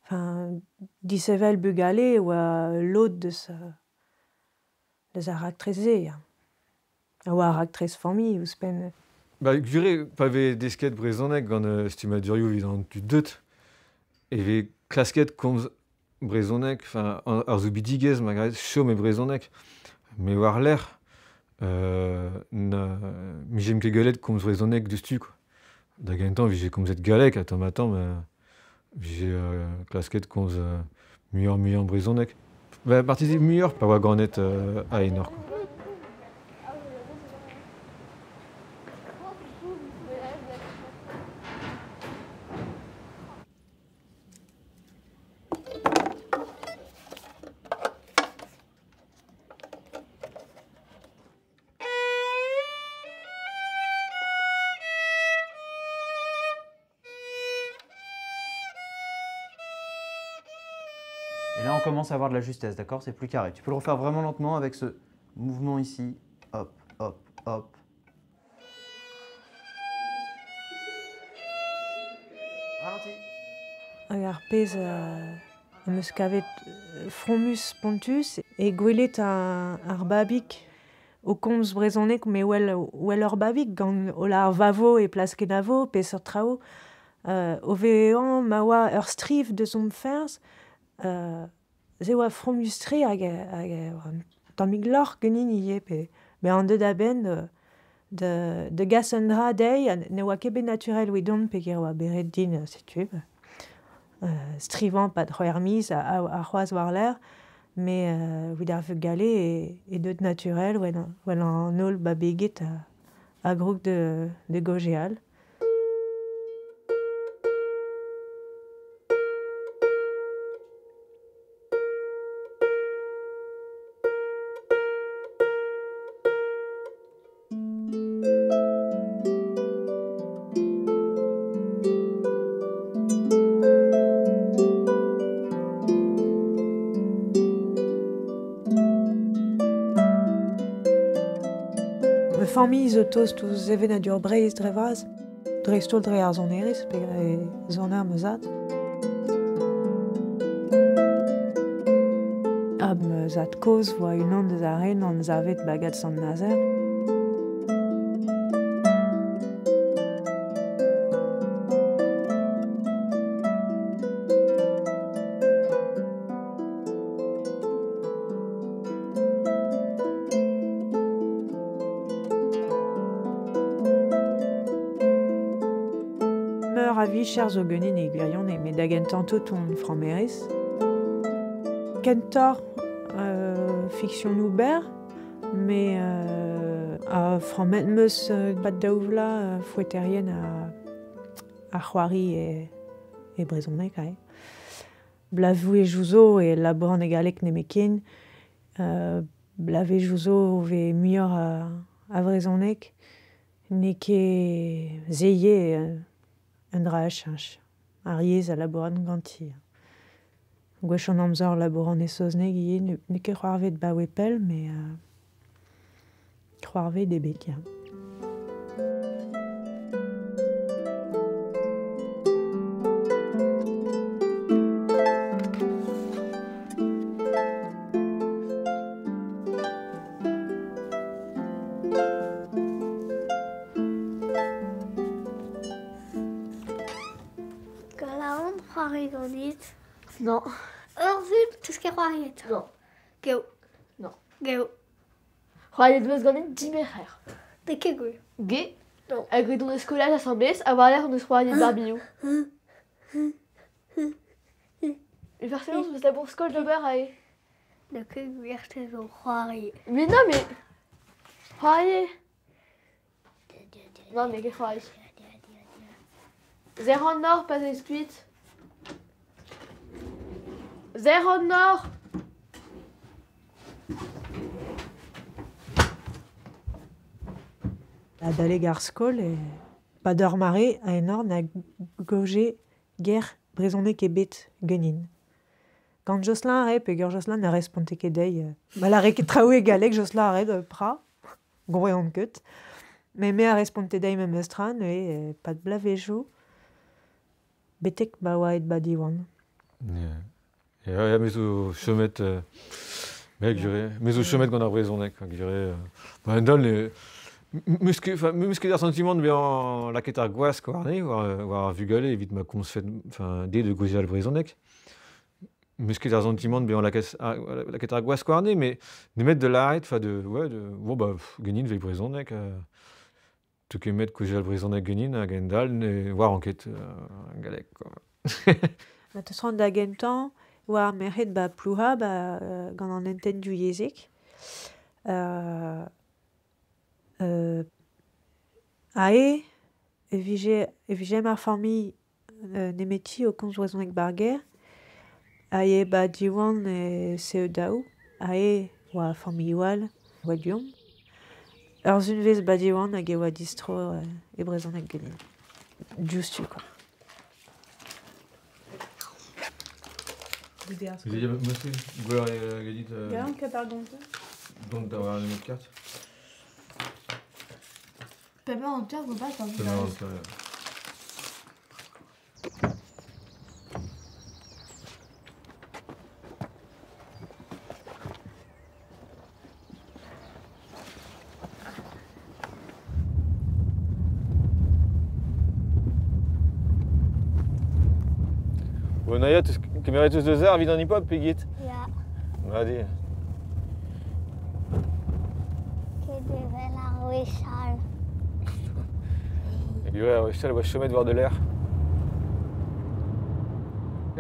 enfin, disevel bugale oa lod deus ar raktres-se, ya. Oa ar raktres familh ouzhpenn. Ba, gure, pa vez desket brezhoneg gant stummadurioù evit an tud deut, e vez klasket komz brezhoneg, enfin, ar soubidigezh ma graet chom e brezhoneg. Me war lec'h, na mijem ket gallet komz brezhoneg deus-tu, quoi. Da gentañ vije komzet galleg, ha tamm-ha-tamm vije klasket komz muioc'h-muiañ brezhoneg. Ba, marteze muioc'h pa oa ganet a enor, quoi. Et là, on commence à avoir de la justesse, d'accord? C'est plus carré. Tu peux le refaire vraiment lentement avec ce mouvement ici. Hop, hop, hop. Ralenti. Hag ar pezh am eus kavet fromus spontus e gwelet ar babig o komz brezhoneg me wel ur babig gant holl ar vavo e plas kenavo, peseurt traoù. O vezañ ma oa ur striv deus hon ferzh, se oa fromus-tre hag un tammig lorc'h ganin ivez pe an deut a-benn de gas un dra dezhi ne oa ket bet naturel evit peogwir oa beret din setu. Strivañ pad c'hwec'h miz ar c'hoazh war-lerc'h, mais evit ar vugale e deut naturel wel an holl babeged a groug de gojeal. Familh zo tost ouzh sevenadur Breizh dre vras, dreist-holl dre ar sonerezh, pe soner ma zad. Ha ma zad kozh oa unan deus ar re an savet bagad Sant-Nazer. Meur a vicher zo ganin e gwirionez, met da gentañ tout on frammerez. Kentoc'h fiksion ober, mais a frammet meus bat daou vloaz foeterien a c'hoari e brezhoneg ae. Blavejoù zo e labouran e galleg nemetken, blavejoù zo vez muioc'h a vrezhoneg, n'eo ket se ivez. Un dra a cheñch. Ar yezh a labouran ganti. Gwech an amzer labouran e saozneg ivez, n'eo ket c'hoarvet baoe pell, met c'hoarvet eo bet, ya. Galaon c'hoari ganit. Non. Ur zul, teus ket c'hoariet. Non. Geo. Non. Geo. C'hoariet deus ganin dimerc'her. De ket gwir. Ge. Non. Hag edon eus skolaj asambles, ha war-lerc'h hon eus c'hoariet barbillou. E forcément, eus labour skol d'ober ae. De ket gwir te zo c'hoari. Mais non, mais... C'hoariet. Non, mais ket c'hoari. Zer an nor, pas ez kuit. Zer an nor. Adalek ar skol e pa d'ur mare a enor na goje ger brezhoneg ebet ganin. Gant Jocelyn a re, peogwir Jocelyn na responte ket dezhi. Ma lâre ket traoù e galleg, Jocelyn a re pra, gwreont ket. Met me a responte dezhi memes tra, neuze pad bloavezhioù, betek ma oa aet ba Diwan. Yeah. Ya, me zo chomet me gure, me zo chomet gant ar brezhoneg, gure. Ba un dal meus ket ar sentiment bezañ lakaet ar gwask warne, war ar vugale evit ma komzfet, enfin, de gouzial brezhoneg. Meus ket ar sentiment bezañ lakaet ar gwask warne, mais nemet de lâret, enfin de, ouais, de, bon bah, ganin vez brezhoneg, te kemet gouzial brezhoneg ganin hag en dal, ne war anket galleg, quoi. Ma teus c'hoant da gentañ, war merc'hed ba plouha ba gant an hentenn du yezhek. Ae, e vije ar familh nemeti o komz brezhoneg barger, ae ba Diwan e CE daou, ae oa familh wall, oa Dion. Ur zunvez ba Diwan hag e oa distro e brezhoneg ganin. Diouzhtu, quoi. Vous avez monsieur Gouer Gadit Garan ket ar gonte. Donc d'avoir un numéro de carte. Papa en terre, vous pas. Papa en terre. Bon, Naya, tu mérites 2 heures, vide en hip-hop, Pegit. Ya. Allez. Ket evel ar wechal. Ouais, ar wechal, oa chomet war de l'air.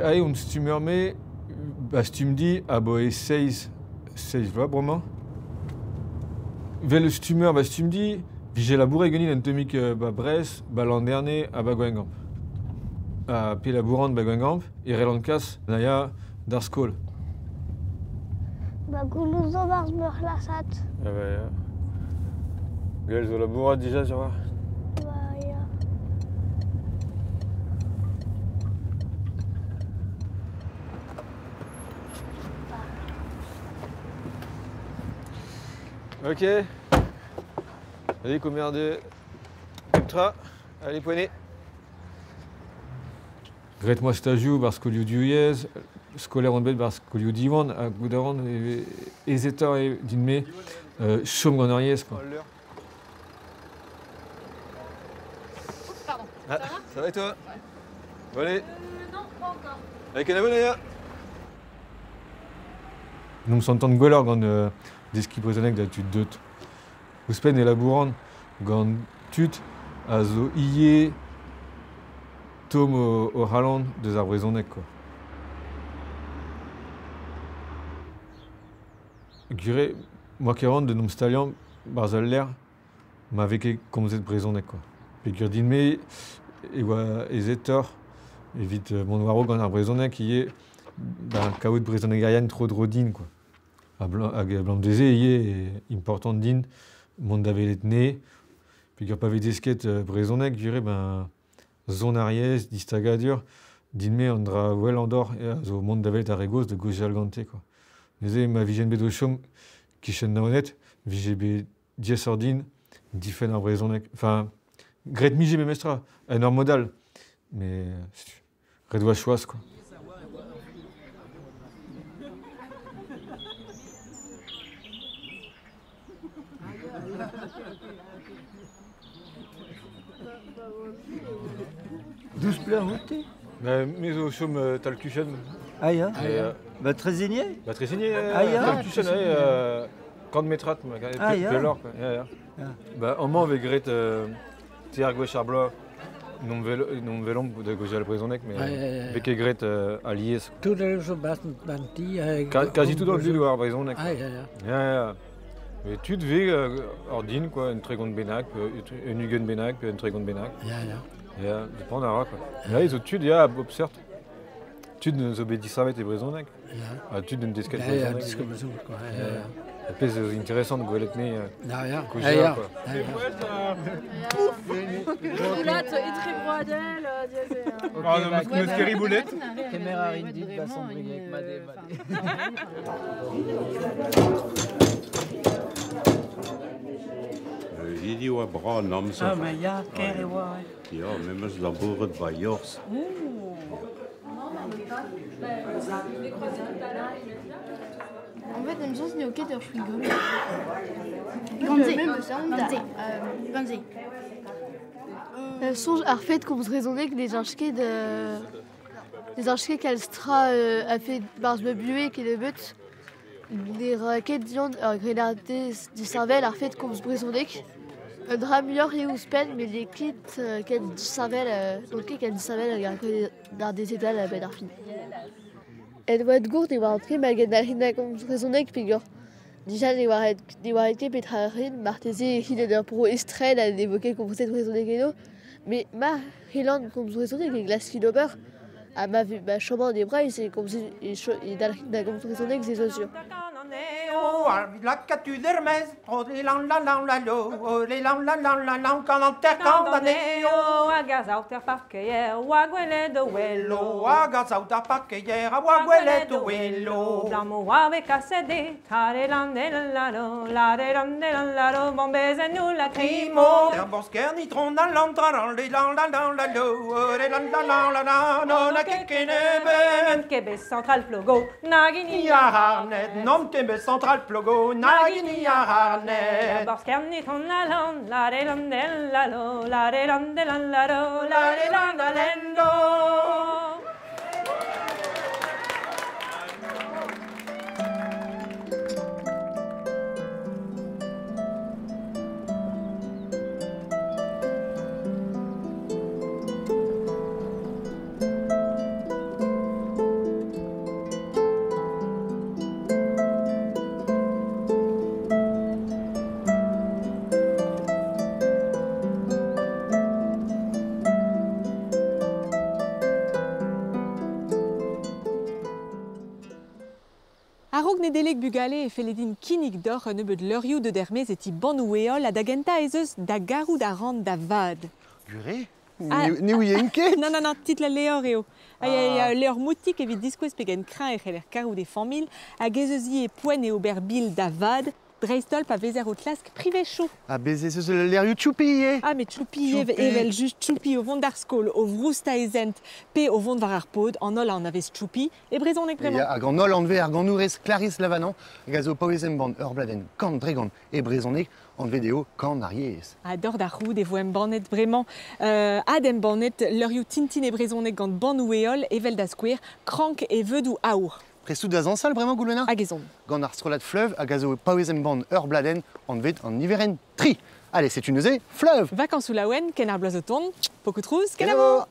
Ae, on stummer me, ba stum di, a bo e seiz vloaz bremañ. Vel stummer ba stum di, vije laboure ganin un temik ba Brest, ba Landerne, ha ba Gwengamp. A pe labourant ba Gwengamp, e relan kas naia d'ar skol. Ba gouloù zo barzh meur c'hlasad. Ah ba ya. Gwell zo labourat dija, sur war. Ba ya. Ok. Allez, combien de ultra. Allez, poignée. Gret moa stajioù bar skolioù divyezh, skolaer on bet bar skolioù Diwan, ha goudaran ezetor eo din-me chom gant ar yezh, quoi. Pardon. Ah, Ça va? Ça va et toi? Ouais. Bon, allez. Non, pas encore. Allez, kenavo, Naya. N'omp santant gwelloc'h gant deskiñ brezhoneg da tud deut. Ouzhpenn e labouran gant tud a zo ivez tom o c'halon deus ar brezhoneg, quoi. Gure, moa ket ran de n'omp staliañ barzh al lec'h ma vez ket komzet brezhoneg, quoi. Peogwir din-me e oa ezetoc'h evit mont war-raok gant ar brezhoneg ivez ba kaout brezhonegerien tro-dro din, quoi. Hag blam deze ivez important din mont da welet ne, peogwir pa vez desket brezhoneg, gure, ben Zonariez, distagadur, din-me an dra wel an dor, a zo mont da welet ar re gozh da gaozeal gante, quoi. Neuze ma vijen bet o chom kichen Naoned, vije bet diaesoc'h din difenn ar brezhoneg. Enfin, graet mije memestra, en ur mod all. Mais ret oa choaz, quoi. Douz pleur out-te? Ba, me zo o chom tal-kuchenn. Ah ya? Ah ya. Ba Tresigné? Ba Tresigné, Ah ya? tal-kuchenn, eo, kant metrad, Ah ya? pelloc'h, quoi. Ya, ya. Ba, amañ vez graet teir gwech ar bloaz. N'omp velomp da gaozeal brezhoneg, mais vez ket graet alies. Tout a zo ban ti... Quasi tout an dud war brezhoneg. Ah ya, ya. Ya, ya. Mais tud vez ordin, quoi, un tregont bennak, un ugent bennak, un tregont bennak. Ya, ya. Ya, depend a ra, quoi. Là, zo tud, ya, a bep seurt. Tud zo bet disavet e brezhoneg. Ya. Ha tud un desket Ya, ya, brezhoneg. desket brezhoneg, quoi. Ya, ya. Ha pezh zo interesant gwelet ne Ya, ya. kaozeal, Ya, ya. quoi. Ya, ya. Là, etre broadel, Ah, non, meus ket riboulet. Kemer a rin dit basan brigek made made. Hidi oa bra an amzer. Ah, ma ya, ker e oa. Ya, me meus labouret ba Yorz. En fait, em soñj n'eo ket ur chewing-gum. Ganze. Ganze. Ganze. Soñj ar fet komz brezhoneg ne jañch ket ne jañch ket kalz tra a fet barzh ma buhez ket nebeut. Ne ra ket diant ur grennardez disheñvel ar fet komz brezhoneg. Un dra muioc'h eo ouzhpenn met n'eo ket ken disheñvel n'on ket ken disheñvel hag ar grennardezed all a-benn ar fin. En oad gourt e oa an tre ma gen da komz brezhoneg peogwir dija ne oa ket petra rin marteze hit en ur pro estren ha ne vo ket komzet brezhoneg eno. Mais ma c'hellan komz brezhoneg e glaskin ober ha ma ma chomañ e Breizh e komz e dalc'hin da gomz brezhoneg se zo sur. Hag ar saout ar parkeier, oa gwelet o welo. Hag ar saout ar parkeier, a oa gwelet o welo. Blam oa bet kaset de, ta de lan de lan la lo, la de lan de lan la lo, bon bezen nou la krimo. Er borsker nitron an lan tra lan de lan la lan la lo, de lan la lan la la, non a ket keneben. Kebe central plogo, nagini ar arnet, non kebe central plogo, nagini ar arnet. Er borsker nitron la lan, la de lan de la lo, la de lan de lan la lo, la de lan la lan lo. A-raok Nedeleg bugale e felle din kinnig d'oc'h un nebeud leurioù de dermez e ti bannoù heol ha da gentañ ez eus da garout a ran da vad. Gure? Ah, Ne ouien ket? Non, non, non, titl al levr eo. Ah. Levr moutik evit diskouez pegen kreñv e c'heller karout e familh hag ez eus ivez poent e ober bil da vad, dreist-holl pa vezer o klask privezioù. Ah, bez ez eus leurioù Tchoupi ivez. Ah, met Tchoupi ivez, evel just Tchoupi o vont d'ar skol, o vroustañ e zent, pe o vont war ar pod, an holl a anavez Tchoupi, e brezhoneg bremañ. Hag an holl anvez ar ganourez Clarisse Lavanant, hag a zo paouez embann ur bladenn kant dregont e brezhoneg, anvet eo Kan ar yezh. A dor d'ar roud e vo embannet bremañ, ad embannet leurioù Tintin e brezhoneg gant bannoù heol evel da skouer, krank e veudoù aour. Prestout da zañsal bremañ Goulwena? Hag ez on. Gant ar strollad Fleuve hag a zo paouez embann ur bladenn anvet an niverenn tri. Allez, setu neuze, Fleuve! Vakansoù laouen, ken ar bloaz o tont, pokout rouz, kenavo!